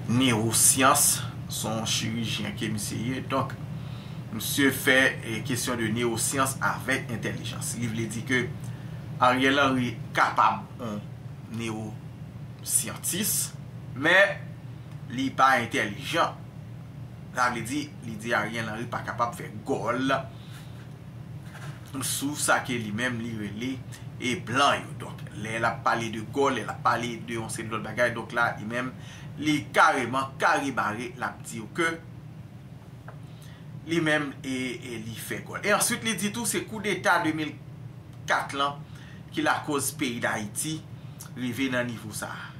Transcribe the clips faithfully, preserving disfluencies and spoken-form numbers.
Newosyans, se yon chirijyen ke misye ye. Donk, misye fè eh, kesyon de newosyans avèk entèlijans. Li vle di ke Ariel Henry kapab yon newosyantis, men li pa entèlijan. Sa vle di, li di Ariel Henry pa kapab fè gòl sou sa ke li menm li rele e blan yo. Donk, lè l ap pale de gòl, lè l ap pale de yon seri de lòt bagay, donk la, li menm, li kareman, kare bare, l ap di w ke li menm e, e li fè gòl. E answit, li di tou, se koudeta de mil kat lan ki lakoz peyi Dayiti rive nan nivo sa a.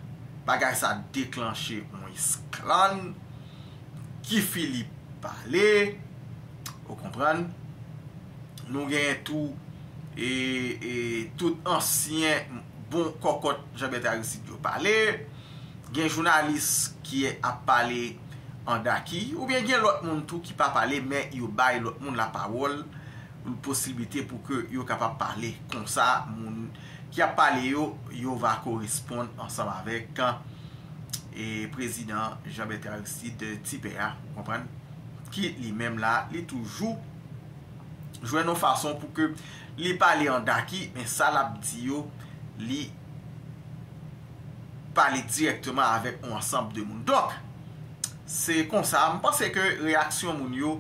Bagay sa deklanche yon esklann, Guy Philippe pale, ou konprann? Nou genyen tou e, e tout ansyen bon kòkòt Jean Bertrand Aristide yo pale. Gen jounalis ki ap pale an daki, oubyen gen lòt moun tou ki pa pale, men yo bay lòt moun lapawòl, posiblite pou ke yo kapab pale. Konsa, moun ki ap pale yo, yo va koresponn ansanm avèk e prezidan Jean Bertrand Aristide, Ti Pè a, ou konprann, ki li menm la, li toujou jwenn yon fason pou ke li pale an daki, men sa l ap di yo, li pale dirèkteman avèk yon ansanm de moun. Donk, se konsa, m panse ke reyaksyon moun yo,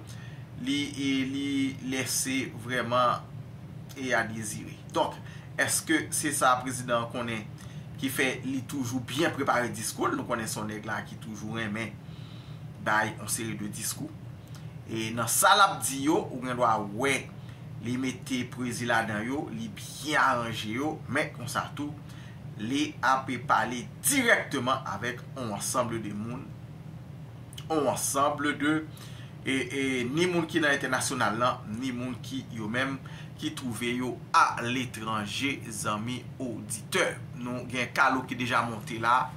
li, e, li lese vrèman e a dezire. Donk, èske se sa prezidan an konnen ki fè li toujou byen prepare diskou l? Nou konnen se yon nèg la ki toujou renmen bay yon seri de diskou. E nan sa l ap di yo, ou gen dwa wè li mete pwezi ladan yo, li byen aranje yo, men konsa tou, li ap pale dirèkteman avèk yon ansanm de moun, yon ansanm de e, e, ni moun ki nan entènasyonal lan, ni moun ki yo menm ki twouve yo aletranje, zanmi oditè. Nou gen Kalo ki deja monte la,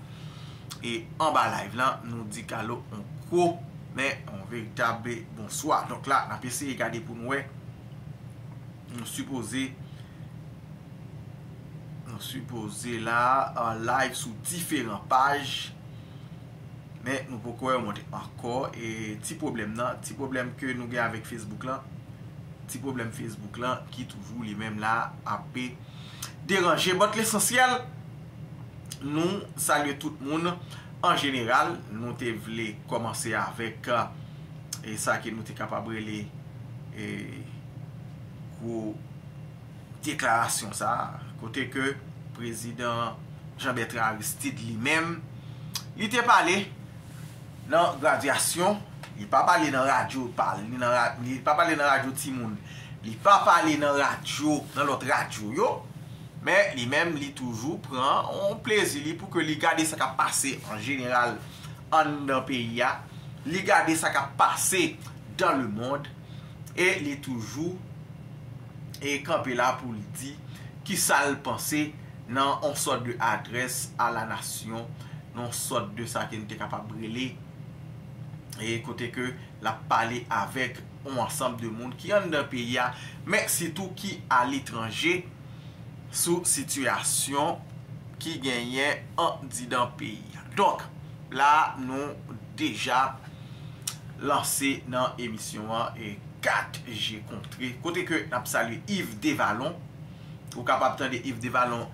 e anba live lan, nou di Kalo yon gwo, men yon veritab bonswa. Donk la, n ap eseye gade pou nou wè. Nou sipoze, nou sipoze la, an live sou diferan paj. Men nou poko wè yo monte ankò. E ti pwoblèm nan, ti pwoblèm ke nou gen avèk Facebook lan, ti pwoblèm Facebook lan ki toujou li menm la ap deranje. But lesansyèl, nou salye tout moun an jeneral. Nou te vle kòmanse avèk e sa ke nou te kapab rele e gwo deklarasyon sa a, kote ke prezidan Jean Bertrand Aristide li menm, li te pale nan gradyasyon, li pa pale nan radyo pa l, li nan ra- li pa pale nan radyo timoun, li pa pale nan radyo, nan lòt radyo yo, men li menm li toujou pran yon plezi li pou ke li gade sa k ap pase an jeneral anndan peyi a, li gade sa k ap pase dans le monde, e li toujou e kanpe la pou l di kisa l panse nan yon sòt de adrès a la nasyon, nan yon sòt de sa ke n te kapab rele, e kote ke l ap pale avèk yon ansanm de moun ki anndan peyi a, men sitou ki aletranje sou sitiyasyon ki genyen andidan peyi a. Donk, la nou deja lanse nan emisyon an e kat je kontre. Kote ke n ap salye Yves Devalon. Ou kapab tande Yves Devalon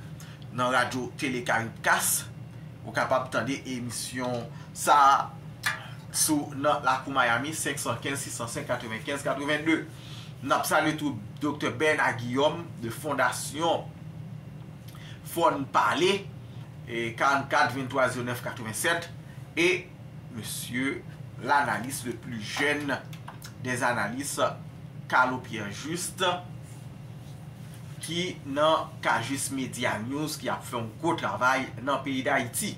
nan radyo Tele Karibkas. Ou kapab tande emisyon sa a sou nan lakou Miami, senk san kenz, sis san senk, katrevenkenz, katrevenn de. N ap salye tou Doktè Bernard Guillaume de Fondasyon Fò n Pale, e karannkat venntwa zewo nèf katrevensèt, e mesye lanalis le plus jeune des analystes, Carlo Pierre Juste, ki nan Kajis Media News, ki ap fè yon gwo travay nan peyi Dayiti.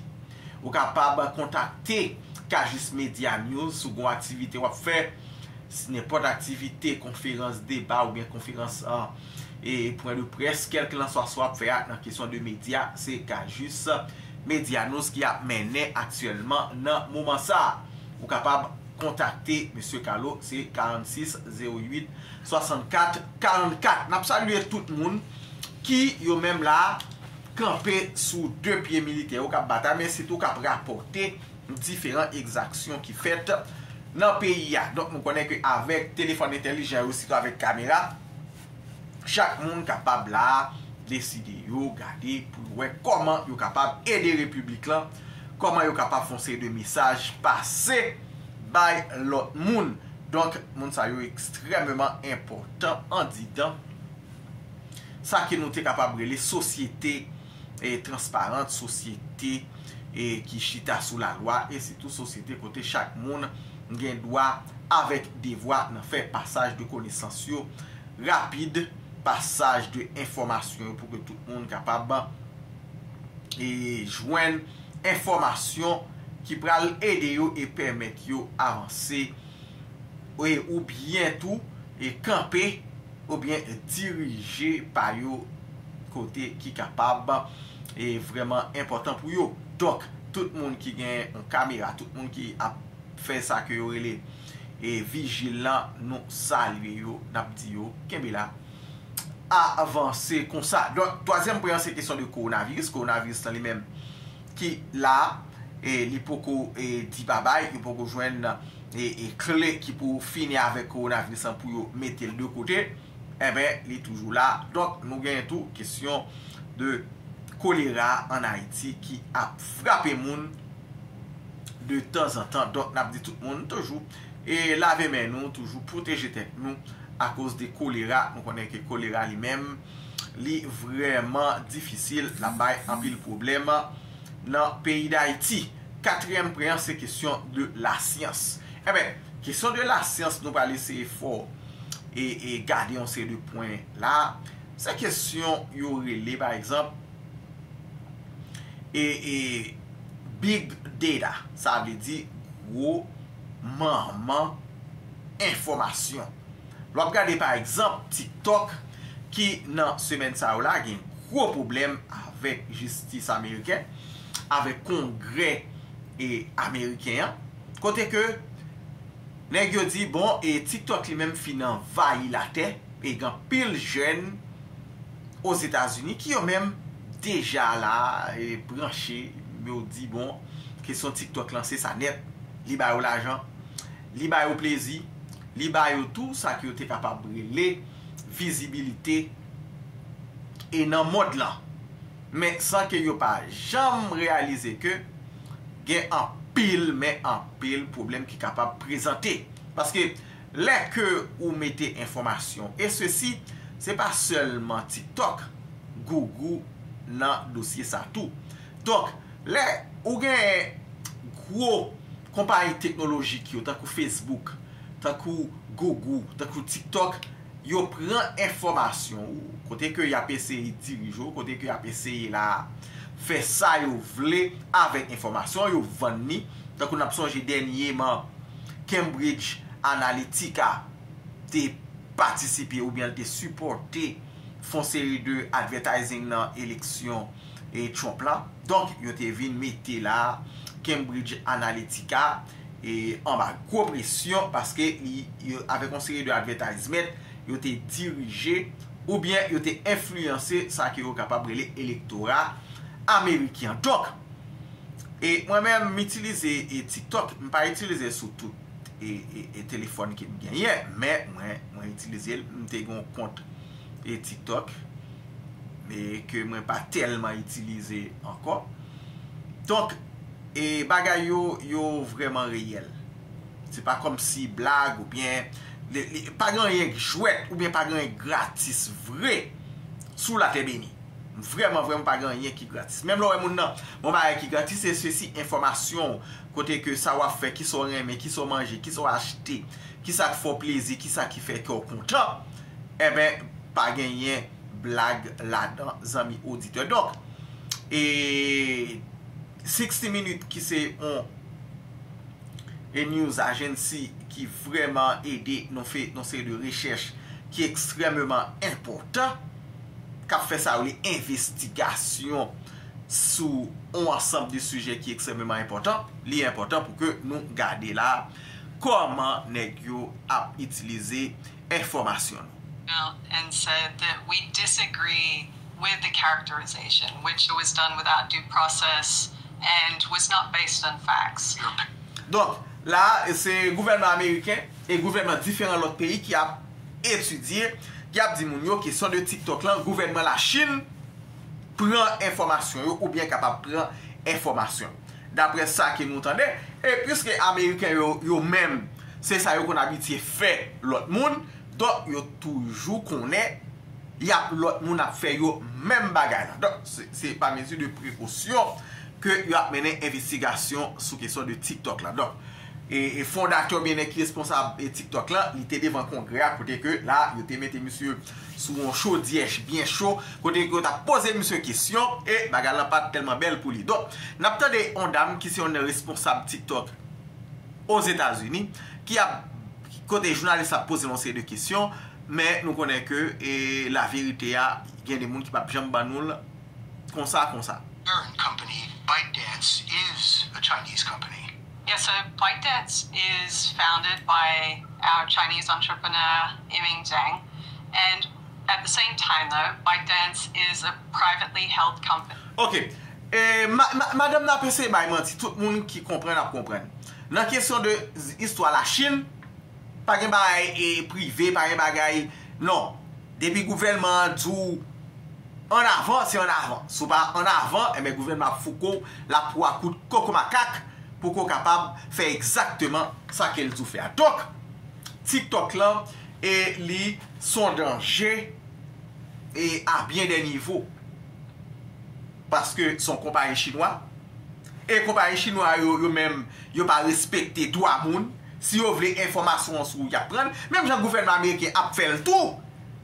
Ou kapab kontakte Kajis Media News sou gon aktivite w ap fè, si nenpòt aktivite, konferans, deba oubyen konferans an, e pwen de près, kèlkelanswa sa w ap fè a nan kesyon de medya, se Kajis Media News ki ap mennen aktyèlman nan moman sa a. Ou kapab kontakte mesye Carlo, se karannsis zewo uit swasannkat karannkat. N ap salye tout moun ki yo menm la kanpe sou de pye militè yo k ap batay, men sitou k ap rapòte diferan egzaksyon ki fèt nan peyi a. Donk, nou konnen ke avèk telefòn entèlijan yo, sitou avèk kamera, chak moun kapab la deside yo gade pou yo wè kòman yo kapab ede repiblik lan, kòman yo kapab fè yon seri de mesaj pase bay lòt moun. Donk, moun sa yo ekstrèmeman enpòtan andidan sa ke nou te kapab rele sosyete e transparant, sosyete e ki chita sou lalwa, e sitou sosyete kote chak moun gen dwa avèk devwa nan fè pasaj de konesans yo rapid, pasaj de enfòmasyon yo pou ke tout moun kapab e jwenn enfòmasyon ki pral ede yo e pèmèt yo avanse e oubyen tou e kanpe oubyen dirije pa yo kote ki kapab e vrèman enpòtan pou yo. Donk, tout moun ki gen yon kamera, tout moun ki ap fè sa ke yo rele e vijil lan, nou salye yo, n ap di yo kenbe la, avanse konsa. Donk, twazyèm pwen an se kesyon de kowonaviris. Kowonaviris lan li menm ki la, e li poko e di babay, yo poko jwenn e, e kle ki pou fini avèk kowonaviris lan pou yo mete l de kote. Enben, li toujou la. Donk, nou genyen tou kesyon de kolera ann Ayiti ki ap frape moun de tanzantan. Donk, n ap di tout moun toujou e lave men nou, toujou pwoteje tèt nou akoz de kolera. Nou konnen ke kolera li menm, li vrèman difisil, l ap bay anpil pwoblèm nan peyi Dayiti. Katriyèm pwen an se kesyon de lasyans. Enben, kesyon de lasyans, nou pral eseye fè e, e gade yon seri de pwen la. Se kesyon yo rele, pa egzanp, e, e big data, sa vle di gwo manman enfòmasyon. Lè w ap gade, pa egzanp, TikTok, ki nan semèn sa yo la, gen gwo pwoblèm avèk jistis ameriken, avèk kongrè e ameriken an, kote ke nèg yo di, bon, e TikTok li menm fin anvayi latè, e gen anpil jèn Ozetazini ki yo menm deja la, e branche, yo di, bon, kesyon TikTok lan se sa nèt, li ba yo lajan, li ba yo plezi, li ba yo tou sa ke yo te kapab rele vizibilite e nan mond lan. Men san ke yo pa janm reyalize ke gen anpil, men anpil pwoblèm ki kapab prezante. Paske lè ke ou mete enfòmasyon, e sesi, se pa sèlman TikTok, Google nan dosye sa tou. Donk, lè ou gen gwo konpayi teknolojik yo, tankou Facebook, tankou Google, tankou TikTok, yo pran enfòmasyon ou, kote ke y ap eseye dirije w, kote ke y ap eseye la fè sa yo vle avèk enfòmasyon, yo vann li. Tankou n ap sonje dènyèman, Cambridge Analytica te patisipe oubyen l te sipòte fè yon seri de advertising nan eleksyon e Trump la. Donk, yo te vin mete la Cambridge Analytica e anba gwo presyon paske li, yo, avèk yon seri de advertisement, yo te dirije oubyen yo te enfliyanse sa ke yo kapab rele elektora ameriken an. Donk, e mwen menm, m itilize e TikTok, m pa itilize sou tout e, e, e telefòn ke m genyen, men mwen, mwen itilize l, m te gen yon kont e TikTok, e ke mwen pa tèlman itilize ankò. Donk, e bagay yo, yo vrèman reyèl. Se pa kòmsi blag oubyen, li, li, pa gen anyen jwèt oubyen pa gen anyen gratis vre sou latè beni. Vrèman, vrèman, pa gen anyen ki gratis. Menm lè w wè moun nan, bon bagay ki gratis, se sesi enfòmasyon w, kote ke sa w ap fè, kisa w renmen, kisa w manje, kisa w achte, kisa k fè w plezi, kisa ki fè kè w kontan, enben, pa genyen blag ladan, zanmi oditè. Donk, e sixty Minutes ki se yon e news agency ki vrèman ede nou fè yon seri de rechèch ki ekstrèmeman enpòtan, k ap fè sa yo rele envestigasyon sou yon ansanm de sijè ki ekstrèmeman enpòtan. Li enpòtan pou ke nou gade la kòman nèg yo ap itilize enfòmasyon nou. And said that we disagree with the characterization, which was done without due process and was not based on facts. Donk, la, se gouvènman ameriken e gouvènman diferan lòt peyi ki ap etidye, ki ap di moun yo kesyon de TikTok lan, gouvènman Lachin pran enfòmasyon yo oubyen kapab pran enfòmasyon. Daprè sa ke nou tande, e piske ameriken yo, yo menm, se sa yo konn abitye fè lòt moun, donk yo toujou konnen y ap lòt moun ap fè yo menm bagay la. Donk, se, se pa mezi de prekosyon ke y ap mennen envestigasyon sou kesyon de TikTok la. Donk, e, e fondatè oubyen nèg ki responsab e TikTok la, li te devan kongrè a kote ke la, yo te mete misye sou yon chodyè byen cho, kote ke yo t ap poze misye kesyon, e bagay la pa t tèlman bèl pou li. Donk, n ap tande yon dam ki se yon responsab TikTok Ozetazini, ki ap, kote jounalis ap poze l yon seri de kesyon, men nou konnen ke e, laverite a, gen de moun ki p ap janm ban nou l konsa, konsa. Parent company, ByteDance, is a Chinese company. Yeah, so ByteDance is founded by our Chinese entrepreneur, Yiming Zhang. And at the same time, though, ByteDance is a privately held company. Ok. E, ma, ma, madanm nan ap eseye bay manti. Tout moun ki konprann ap konprann. Nan kesyon de istwa Lachin, pa gen bagay e, prive, pa gen bagay. Non. Depi gouvènman an di w ann avan, se ann avan. Si w pa ann avan, enben gouvènman ap fouke w, l ap pran kout koko makak pou ke w kapab fè egzakteman sa ke l di w fè a. Donk, TikTok lan, e li se yon danje e a byen dè nivo. Paske se yon konpayi chinwa. E konpayi chinwa yo, yo menm, yo pa respekte dwa moun. Si yo vle enfòmasyon an sou ou, y ap pran l. Menm jan gouvènman ameriken ap fè l tou.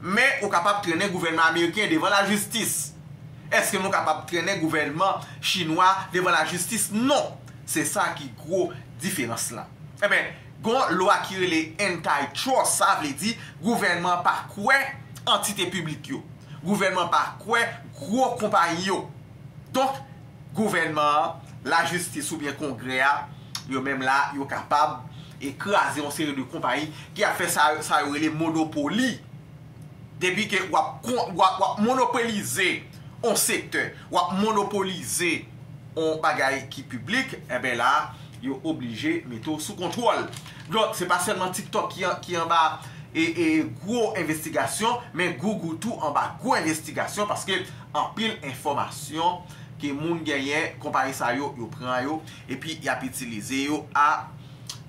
Men ou kapab trennen gouvènman ameriken devan lajistis. Èske nou kapab trennen gouvènman chinwa devan lajistis? Non. Se sa ki gwo diferans lan. Enben, gon lwa ki rele antitrust, sa vle di gouvènman an pa kwè antite piblik yo. Gouvènman an pa kwè gwo konpayi yo. Donk, gouvènman an, lajistis oubyen kongrè a, yo menm la, yo kapab e kraze yon seri de konpayi ki ap fè sa, sa yo rele monopoli. Depi ke w ap, w ap, w ap monopolize yon sektè, w ap monopolize yon bagay ki piblik, enben la, yo oblije mete w sou kontwòl. Donk, se pa sèlman TikTok ki, an, ki anba e, e gwo envestigasyon, men Google tou anba gwo envestigasyon paske anpil enfòmasyon ke moun genyen, konpayi sa yo, yo pran yo, epi y ap itilize yo a,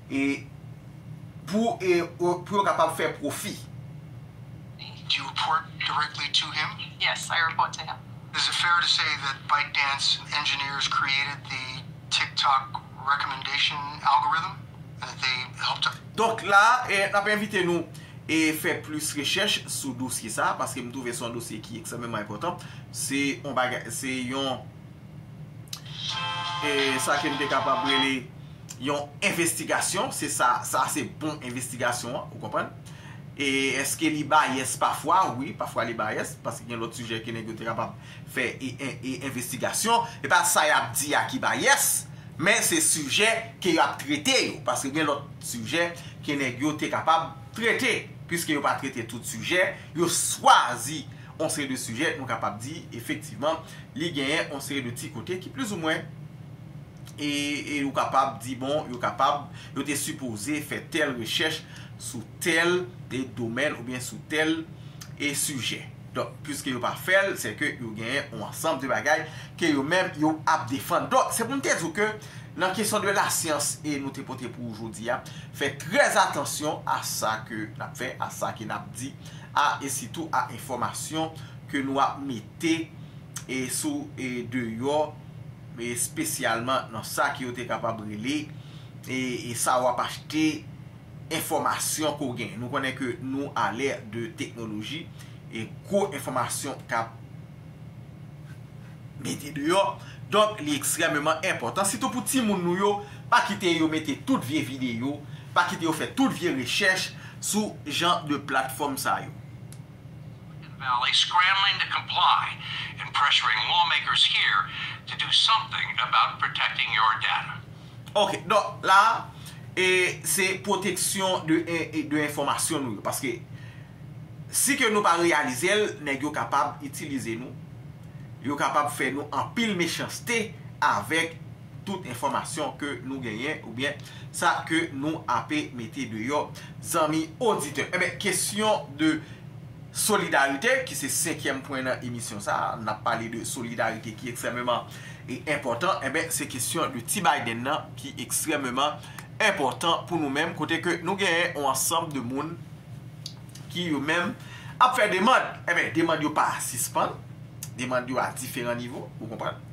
e, pou, e, pou yo kapab fè pwofi. Do you report directly to him? Yes, I report to him. Is it fair to say that ByteDance engineers created the TikTok recommendation algorithm? And that they helped to Donk la, e, n ap envite nou e fè plis rechèch sou dosye sa, paske m twouve se yon dosye ki ekstrèmeman enpòtan. Se yon bagay, se yon, e, sa ke m te kapab rele yon envestigasyon. Se sa, sa se bon envestigasyon an, ou konprann? E èske li bias pafwa? Wi, pafwa li bias, paske gen lòt sijè ke nèg yo te kapab fè e, e, e envestigasyon. E pa sa y ap di a ki bias, men se sijè ke y ap trete yo. Paske gen lòt sijè ke nèg yo te kapab trete. Piske yo pa trete tout sijè, yo chwazi yon seri de sijè, nou kapab di, efektivman, li genyen yon seri de ti kote ki plizoumwen e, e ou kapab di, bon, yo kapab, yo te sipoze fè tèl rechèch sou tèl e domèn oubyen sou tèl e sijè. Donk, piske yo pa fè l, se ke yo genyen yon ansanm de bagay ke yo menm yo ap defann. Donk, se pou m te di w ke nan kesyon de lasyans e nou te pote pou ou jodi a, fè trè atansyon a sa ke n ap fè, a sa ke n ap di a, e sitou a enfòmasyon ke nou ap mete e sou e deyò, e espesyalman nan sa ke yo te kapab rele e, e sa w ap achte, enfòmasyon ke w gen. Nou konnen ke nou alè de teknoloji e gwo enfòmasyon k ap mete deyò. Donk, li ekstrèmeman enpòtan, sitou pou timoun nou yo, pa kite yo mete tout vye videyo, pa kite yo fè tout vye rechèch sou jan de platfòm sa yo. Valley scrambling to comply and pressuring lawmakers here to do something about protecting your data. Ok, donk la, e, se pwoteksyon de, e, de enfòmasyon nou yo. Paske si ke nou pa reyalize l, nèg yo kapab itilize nou. Yo kapab fè nou anpil mechanste avèk tout enfòmasyon ke nou genyen oubyen sa ke nou ape mete deyò, zanmi oditè. Enben, kesyon de solidarite, ki se senkyèm pwen nan emisyon sa a, n ap pale de solidarite ki ekstrèmeman e enpòtan. Enben, se kesyon de ti Biden nan ki ekstrèmeman enpòtan pou nou menm, kote ke nou genyen yon ansanm de moun ki yo menm ap fè demann. Enben, demann yo pa sispann, demann yo a diferan nivo, ou konprann?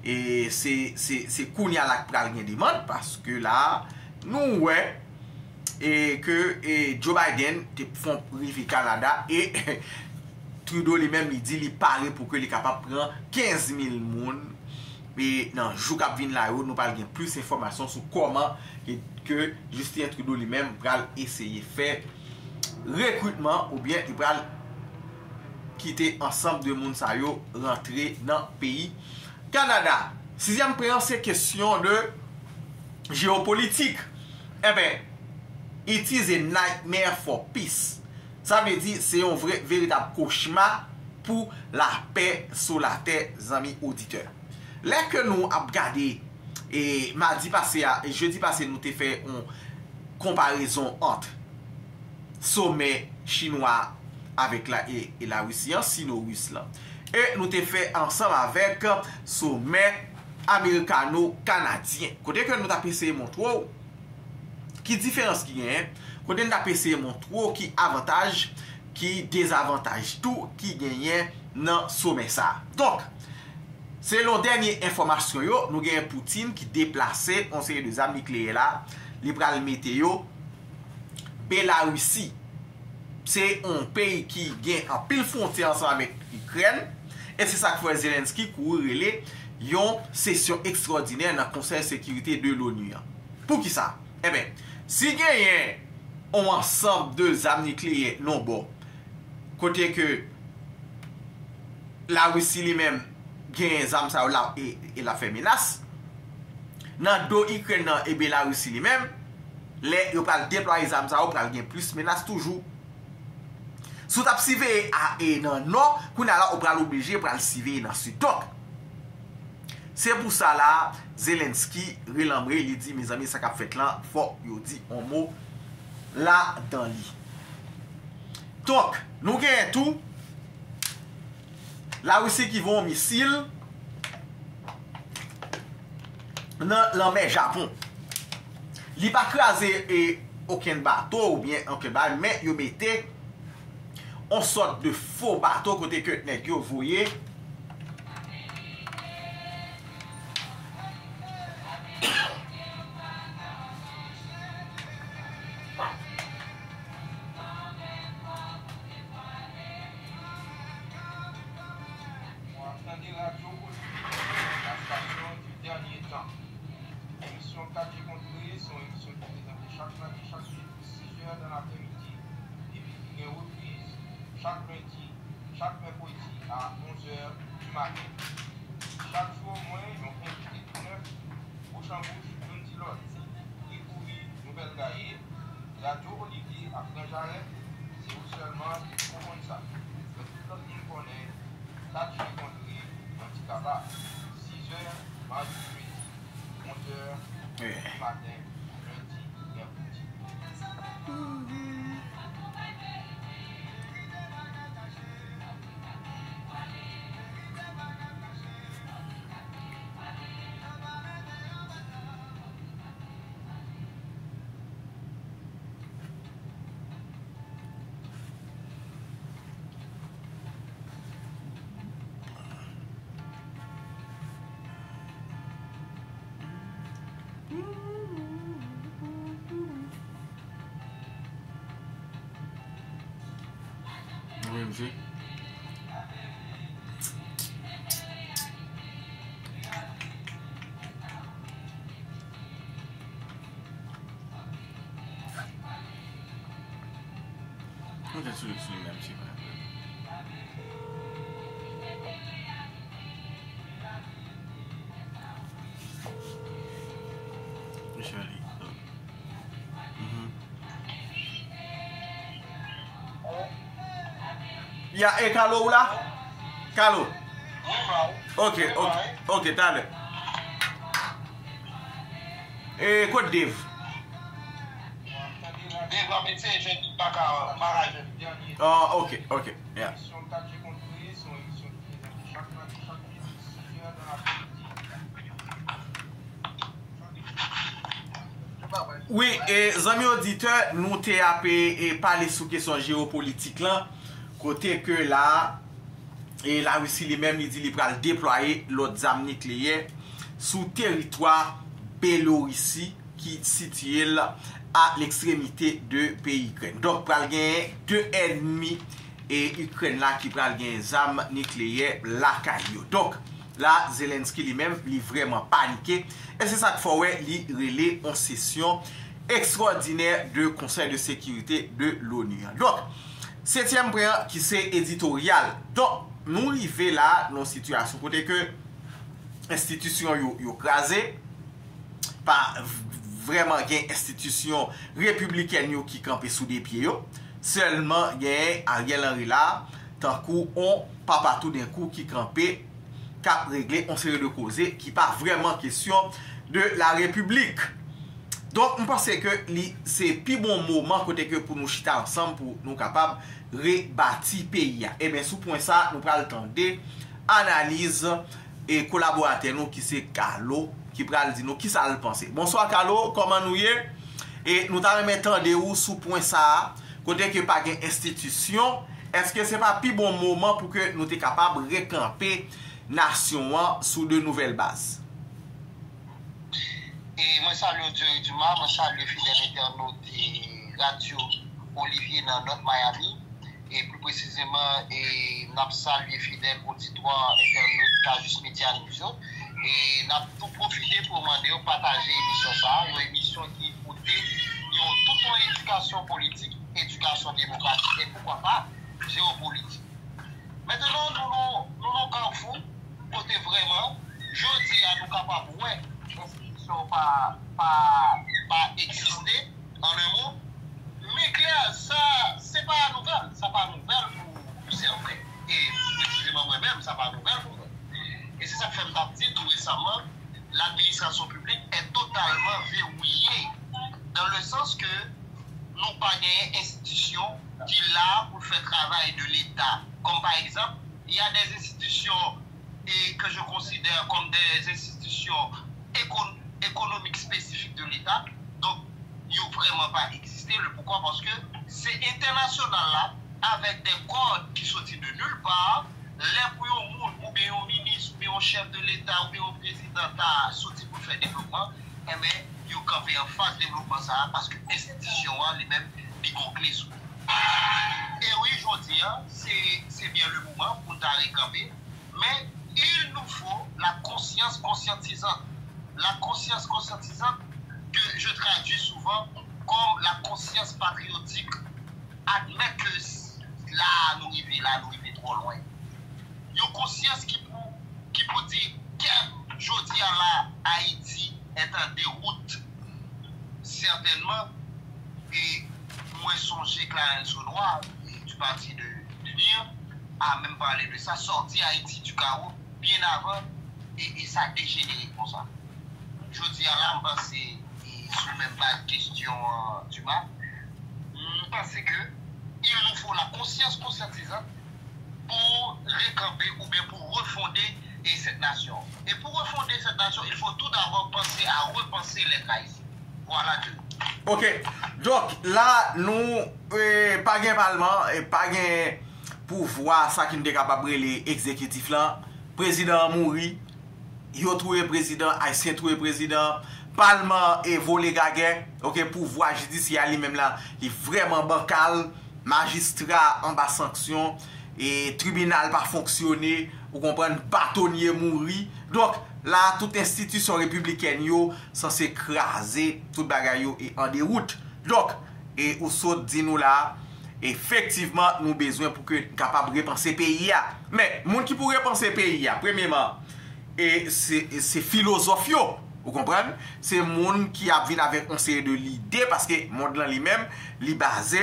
E se, se, se kounye a la k pral gen demann, paske la, nou wè e ke e Joe Biden te fon rive Kanada e Trudeau li menm li di li pare pou ke li kapab pran kenz mil moun. E nan jou k ap vin la yo, nou pral gen plis enfòmasyon sou kòman ke, ke Justin Trudeau li menm pral eseye fè rekritman oubyen li pral kite ansanm de moun sa yo rantre nan peyi Kanada. Sizyèm pwen an se kesyon de jewopolitik. Enben, it is a nightmare for peace. Sa vle di se yon vre, veritab kochma pou lapè sou latè, zanmi oditè. Lè ke nou ap gade, e madi pase a, e jedi pase, nou te fè yon konparezon ant somè chinwa avèk la, e, e Larisi an, sino-ris lan. E nou te fè ansanm avèk somè amerikano-kanadyen. Kote ke nou t ap eseye montre w ki diferans ki genyen, kote n t ap eseye montre w ki avantaj, ki dezavantaj tou ki genyen nan somè sa a. Donk, selon dènye enfòmasyon yo, nou genyen Putin ki deplase yon seri de zam nikleyè la, li pral mete yo Belarisi. Se yon peyi ki gen anpil fwontyè ansanm avèk Ikrèn, e se sa k fè Zelensky kouri rele yon sesyon ekstwòdinè nan Konsèy Sekirite de l'ONU an. Poukisa? Enben, si genyen yon ansanm de zam nikleyè nan yon bò, kote ke Larisi li menm genyen zam sa yo la, e, e l ap fè menas. Nan do Ikrèn nan e Belarisi li menm, lè yo pral deplwaye zam sa yo, pral gen plis menas toujou. Si w t ap siveye a, e nan nò, kounye a la ou pral oblije pral siveye nan sid. Donk, se pou sa la, Zelensky relanbre, li di, mezanmi, sa k ap fèt lan, fò yo di yon mo ladan li. Donk, nou genyen tou Larisi ki voye yon misil nan lanmè Japon. Li pa kraze, e, okenn bato oubyen okenn bagay, men yo mete yon sòt de fo bato kote ke nèg yo voye Ou ap tande Radyo Olive, la station du dernier temps. Emisyon Kat je kontre se yon emisyon ki prezante chak madi, chak jedi, sizè dan lapremidi, epi ki gen repriz chak lendi, chak mèkredi a onzè di maten. Chak jou omwen, yon envite tou nèf, bouch an bouch, youn di lòt. Ri pou ri, nouvèl gaye, Radyo Olive ak Gran Jarèt, se ou sèlman ki poko konn sa. Men tout lòt moun konnen, Kat je kontre nan Ti Kaba, sizè, madi, jedi, onzè, di maten, lendi, mèkredi. Wi, msye. Mwen te sou, sou li menm, se pa. Michel, mhm. Ya, e Kalo ou la? Kalo. Ok, ok, ok, talè. E kot Dave? Dave ap eseye jwenn li pa ka pa ka jwenn li. Ah, ok, ok. Yeah. Wi, e, zanmi oditè, nou te ap e, e, pale sou kesyon jewopolitik lan, kote ke la, e, Larisi li menm li di li pral deplwaye lòt zam nikleyè sou teritwa Belorisi ki sitiye l a lekstremite de peyi Ikrèn. Donk, pral genyen de ènmi e Ikrèn la ki pral gen zam nikleyè lakay yo. Donk, la, Zelensky li menm, li vrèman panike. E se sa k fè w wè li rele yon sesyon ekstwòdinè de Konsèy de Sekirite de l'ONU an. Donk, setyèm pwen an ki se editoryal. Donk, nou rive la nan yon sitiyasyon kote ke enstitisyon yo, yo kraze, pa vrèman gen enstitisyon repiblikèn yo ki kanpe sou de pye yo. Sèlman gen Ariel Henry la, tankou on papa toudenkou ki kanpe, k ap regle on seri de koze ki pa vrèman kesyon de la repiblik. Donk, m panse ke li se pi bon moman kote ke pou nou chita ansanm pou nou kapab rebati peyi a. Ebyen, sou pwen sa, nou pral tande analiz e kolaboratè nou ki se Carlo ki pral di nou kisa l panse. Bonswa Carlo, kòman nou ye? E nou ta renmen tande ou sou pwen sa a, kote ke pa gen enstitisyon, èske se pa pi bon moman pou ke nou te kapab rekanpe nasyon an sou de nouvèl baz? E mwen salye w Jerry Dumas, mwen salye fidèl entènot e radyo Olivier nan North Miami. E pli presizeman, e n ap salye fidèl oditwa entènot Kajis Media News yo. E n ap tou pwofite pou mande yo pataje emisyon sa a, yon emisyon ki pote yon tout yon edikasyon politik, edikasyon demokratik e poukwa pa jewopolitik. Mentnan, nou nan, nou nan kafou kote vrèman, jodi a, nou kapab wè enstitisyon pa, pa, pa egziste, an en mo. Men klè, sa, se pa nouvèl, sa pa nouvèl pou, pou sèten. E presizeman mwen menm, sa pa nouvèl pou mwen. E se sa k fè m t ap di tou resaman, l'administration publique est totalement verrouillée dans le sens que nou pa genyen enstitisyon ki la pou fè travay de Leta. Kòm pa egzanp, il y a des institutions et que je considère comme des institutions éco- économiques spécifiques de l'État. Donk, yo vrèman pa egziste. Le poukwa? Paske se entènasyonal la, avèk de kòd ki soti de nil pa, lè pou yon moun, oubyen yon minis, oubyen yon chèf de Leta, oubyen yon prezidan ta soti pou l fè devlopman, enben, yo kanpe anfas devlopman sa a, paske enstitisyon an li menm, li gon kle sou li. E wi, jodi a, se, se byen le moman pou n ta rekanpe, men il nous faut la conscience conscientisante. La conscience conscientisante, que je traduis souvent comme la conscience patriotique. Admèt ke la a nou rive, la a nou rive twò lwen. Yon konsyans ki pou, ki pou di, kèt, jodi a la, Ayiti est en déroute. Sètènman, e mwen sonje Clarence Audroy, e, du parti de, de l'U N I R, a menm pale de sa, sorti Ayiti du chaos byen avan, e, e sa dejenere konsa. Jodi a la, m panse, e sou menm baz kesyon an, Dumas, m panse ke il nous faut la conscience conscientisante pou rekanpe oubyen pou refonde e cette nation. Et pour refonder cette nation, il faut tout d'abord penser à repenser l'être haïtien. Voilà tout. Ok. Donk, la, nou, e, pa gen palman, e, pa gen pouvwa, sa ki n te kapab rele egzekitif lan. Prezidan an mouri, yo touye prezidan, Ayisyen touye prezidan, palman e vole gagè, ok, pouvwa jidisyè a li menm la, li vrèman bankal, majistra anba sanksyon, e tribinal pa fonksyone, ou konprann, batonye mouri. Donk, la, tout enstitisyon repiblikèn yo sanse kraze, tout bagay yo e an dewout. Donk, e ou sot di nou la, efektivman, nou bezwen pou ke n kapab repanse peyi a. Men, moun ki pou repanse peyi a, premyeman, e se, se filozòf yo, ou konprann? Se moun ki ap vin avèk yon seri de lide, paske mond lan li menm, li baze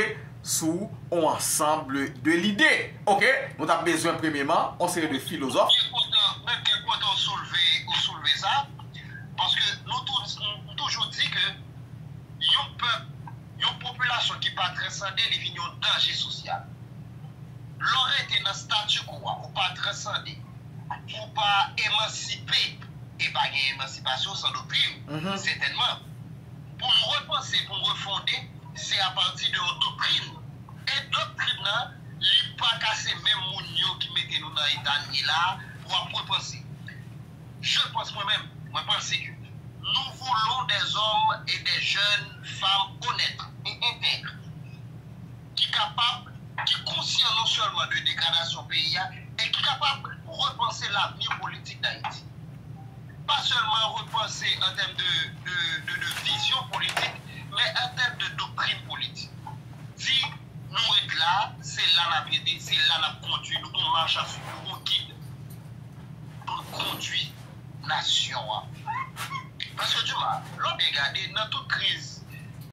sou yon ansanm de lide. Ok? Nou t ap bezwen, premyeman, yon seri de filozòf. Byen kontan, mwen byen kontan ou soulve, ou soulve sa. Paske nou tou, m toujou di ke yon pèp, yon popilasyon ki pa transande, li vin yon danje sosyal. Lè w rete nan statu quo a, ou pa transande, ou pa emansipe, e pa gen emansipasyon san doktrin, sètènman. Pou nou repanse, pou nou refonde, se apati de yon doktrin. E doktrin nan, li pa ka se menm moun yo ki mete nou nan eta n ye la pou ap repanse. Je pense, mwen menm, mwen panse ke nous voulons des hommes et des jeunes femmes honnêtes et intègres ki kapab, ki konsyan non sèlman de degradasyon peyi a, e ki kapab repanse lavni politik Dayiti. Pa sèlman repanse an tèm de, de, de, de vizyon politik, men an tèm de doktrin politik. Di nou ret la, se la n ap rete, se la n ap kondui, nou gon mach a swiv, nou gon gid pou n kondui nasyon an. Paske Duma, lè w byen gade, nan tout kriz